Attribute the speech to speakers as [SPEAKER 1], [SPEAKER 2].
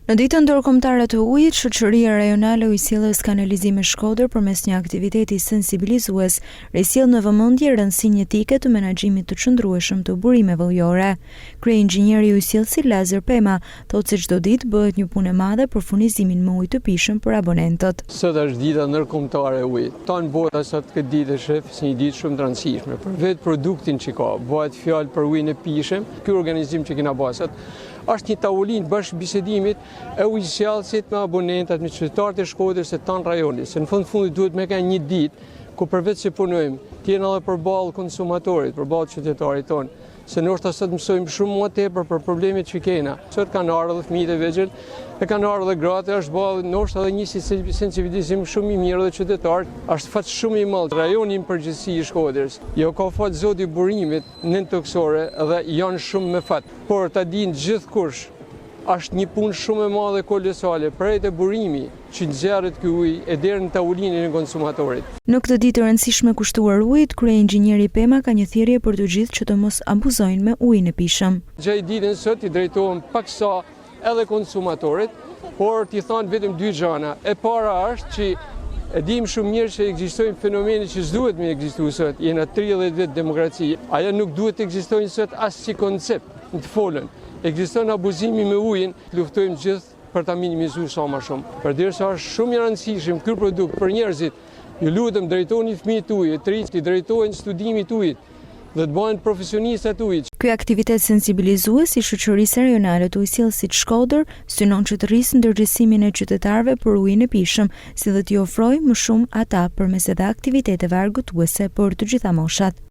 [SPEAKER 1] Në Ditën Ndërkombëtare të Ujit, Shoqëria Rajonale Ujësjellës Kanalizime Shkodër përmes një aktiviteti sensibilizues risjell në vëmendje rëndësinë jetike të menaxhimit të qëndrueshëm të burimeve ujore. Kryeinxhinieri i ujësjellësit Lazër Pema thotë se çdo ditë bëhet një punë e madhe për furnizimin me ujë të pijshëm për abonentët.
[SPEAKER 2] Sot është dita ndërkombëtare e ujit. Tanë bota sot këtë ditë e shef si një ditë shumë të rëndësishme për vetë produktin që ka, bëhet fjalë për ujin e pijshëm. Ky organizim që kena bërë sot Është një tavolinë bashkëbisedimit e ujësjellësit me abonentat, me qytetarët e Shkodrës e tanë rajonit, se në fund fundit duhet me kanë një ditë ku përveç se punojmë, të jena edhe përballë konsumatorit, përballë qytetarit tonë, se ndoshta sot mësojmë shumë më tepër për problemet që kena. Sot kanë ardhur edhe fëmijët e vegjël, e kanë ardhur edhe gratë, është bërë ndoshta edhe një sensibilizim shumë i mirë dhe qytetarët. Është fat shumë i madh rajoni në përgjithësi i Shkodrës. Ju ka falë Zoti burimet nëntokësore dhe janë shumë me fat. Por ta dinë gjithkush, është një punë shumë e madhe kolosale, prej te burimi që nxjerret ky ujë e deri në tavolinën e konsumatorit.
[SPEAKER 1] Në këtë ditë të rëndësishme kushtuar ujit, kryeinxhinieri Pema ka një thirrje për të gjithë që të mos abuzojnë me ujin e pijshëm.
[SPEAKER 2] Gjatë ditën sot i drejtohem paksa edhe konsumatorit, por t'i thanë vetëm dy gjana. E para është që e dimë shumë mirë që ekzistojnë fenomene që s'duhet me ekzistu sot, jena 30 vjet demokraci, ajo nuk duhet të ekzistojnë sot as si koncept në të folën. Ekziston abuzimi me ujin, luftojmë gjithë për ta minimizu sa ma shumë. Përderisa është shumë i rëndësishëm ky produkt për njerëzit, ju lutem drejtoni fëmijët tuaj, të rinjtë, t'i drejtojnë studimit ujit, dhe të bëhen profesionista të
[SPEAKER 1] ujit. Ky aktivitet sensibilizues i Shoqërisë Rajonale të Ujësjellësit Shkodër synon që të rrisë ndërgjegjësimin e qytetarëve për ujin e pijshëm, si dhe t'i afrojë më shumë ata përmes edhe aktiviteteve argëtuese për të gjitha moshat.